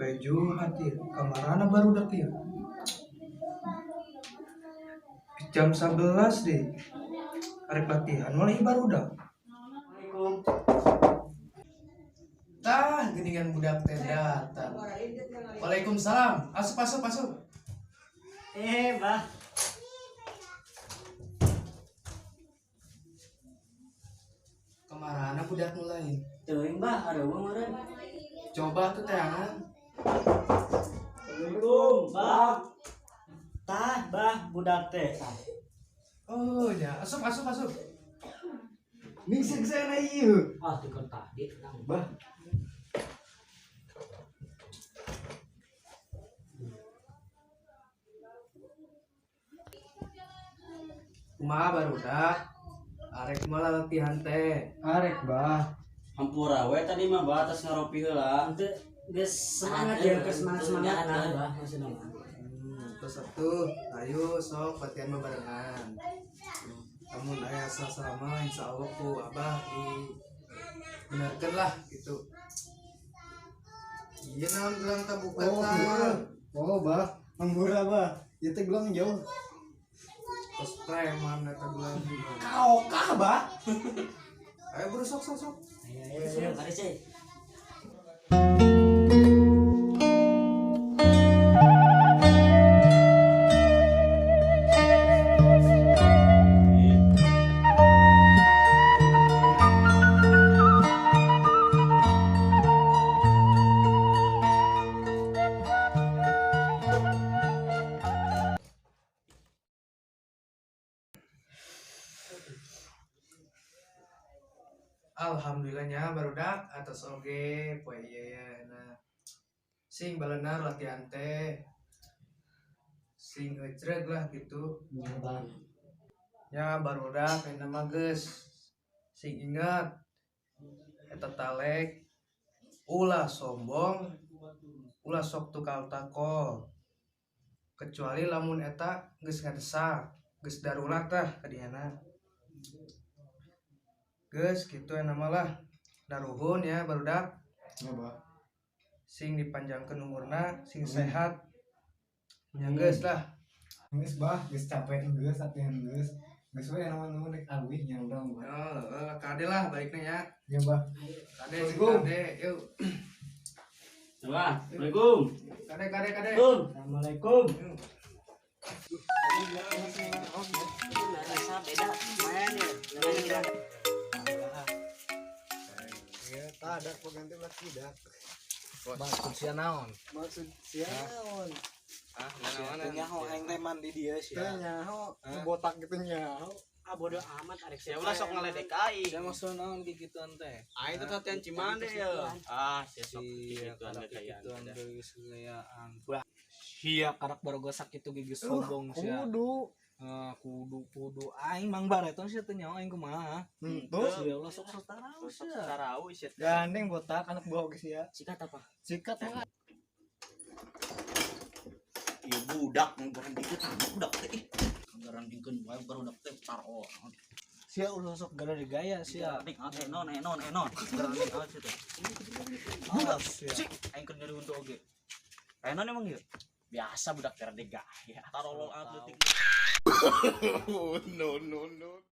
Poe Jumat ieu, kamarana barudak ieu? Jam 11 deh. Arek latihan mulai barudak. Assalamualaikum. Tah, geningan budak teh datang. Waalaikumsalam. Asup, asup, asup. Eh, Bah. Kamarana budak nu lain? Teuing, Bah, areueuh meureun. Coba tuh teangan. Assalamualaikum, Bah. Tah, Bah, budak teh. Oh ya, asup, asup, asup. Ningsik saya ieu. Ah, tikon tadi tenang. Bah. Kumaha barudak? Arek malah latihan teh. Arek, Bah. Hampura we tadi mah Bah, atas ngaropi heula. Henteu geus semangat ya, geus semangat-semangat nah, Bah, maksudna mah. Terus satu, ayo sok latihan mah barengan. Lamun aya salah insya Allah ku Abah dibenarkan lah gitu. Iya naon gelang tabuka Oh, tah. iya. Oh, Bah. Hampura, Bah. Ieu teh gelang jauh. Kos preman eta gelang. Kaokah, Bah. Ayo bro, sok sok sok. Ayo, ayo, ayo, mari sih. Alhamdulillahnya barudak atas oge poe ieu ya nah. Sing balenar latihan teh. Sing ngecreg lah gitu. Ya, Bah. Ya barudak ayeuna mah geus. Sing ingat eta talek ulah sombong, ulah sok tukal takol. Kecuali lamun eta geus ngadesak, geus darurat tah kadiana. Geus kitu eta mah lah. Daruhun ya barudak. Ya, Bah. Sing dipanjangkeun umurna, sing sehat. Ya geus lah. Geus, Bah, geus capek geus latihan geus. Geus we naon nuhun rek alwih nya urang, Bah. Oh, kade lah baiknya ya. Ya, Bah. Kade, sing Assalamualaikum. kade, yuk. Coba, Assalamualaikum. Kade, kade, kade. Assalamualaikum. Yuk. Rasa beda, lumayan ya. Lumayan ya. Ya, tah ada ganti ulah tidak. Maksud sia naon? Maksud sia naon? Ah, naon? Nyaho aing teh mandi dia Teu sia. nyaho, botak gitu nyaho. Ah, bodo amat arek Sia ulah sok ngaledek aing. Sia maksud naon gigituan teh? Aing teh latihan Cimande ya. Ah, sia sok Sia gigituan karak teh gayaan. gigituan geus gayaan. Sia karak baru sakitu gigi sombong sia. Kudu. Ah, kudu kudu aing mang bareton sia teh nyaho aing kumaha. Henteu. Sia ulah sok sok tarau sia. Sarau sia. Gandeng botak anak buah oge sia. Sikat apa? Sikat mah. Ieu budak ngaranjingkeun budak teh ih. Ngaranjingkeun wae barudak teh taro. Sia ulah sok gara gaya sia. Nik non non non. Ngaranjing sia teh. Budak sia. Sik aing keur nyeri huntu oge. Aya non emang ieu? Biasa budak teh rada gaya. Tarolol leutik. No no no.